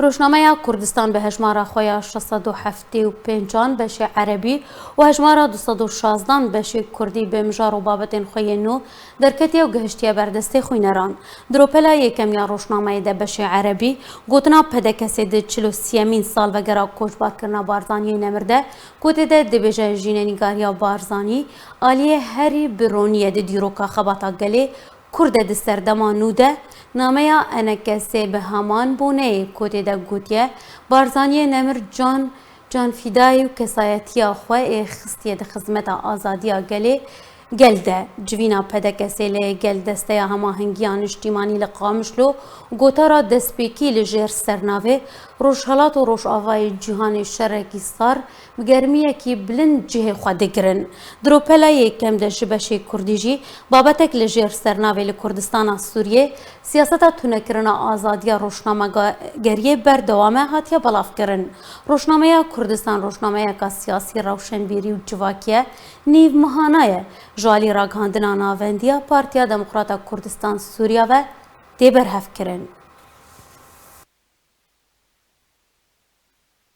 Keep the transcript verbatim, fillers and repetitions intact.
Rojnameya Kurdistan bi hejmara xwe ya şeş sed û heftê û pêncan beşê erebî û hejmara du sed û şazdan beşê kurdî bi mijar û babetên xwe yên nû derketiye û gihiştiye ber destê xwîneran. Di ropela yekem ya rojnameyê de beşê erebî gotina P D K S'ê di çil û sêyemîn salvegera koçbarkirina Barzaniyê Nemir de ku tê de dibêje jînenîgariya Barzanî aliyê herî bi ronî ye di dîroka xebata gelê Kurd e di serdema nû de nameya E N K S'ê bi heman boneyê ku tê de gotiye Barzaniyê Nemir can, canfîdayî û kesayetiya xwe ê xistiye di xizmeta azadiya gelê gel de. Civîna P D K S'ê li gel Desteya Hemahengiya Niştîmanî li Qamişlo û gotara destpêkî li jêr sernavê Rojhelat û Rojavayê cîhanê şerekî sar bi germiyekî bilind cihê xwe digirin. Di ropela yekem de ji beşê kurdî jî babetek li jêr sernavê li Kurdistana Sûriyê siyaseta tunekirina azadiya rojnamegeriyê berdewam e hatiye belavkirin. Rojnameya Kurdistan rojnameyeka siyasî, rewşenbîrî û civakî ye, nîvmahana ye. Ji alî ragihandina navendiya Partiya Demokrata Kurdistan Sûriya ve tê berhevkirin.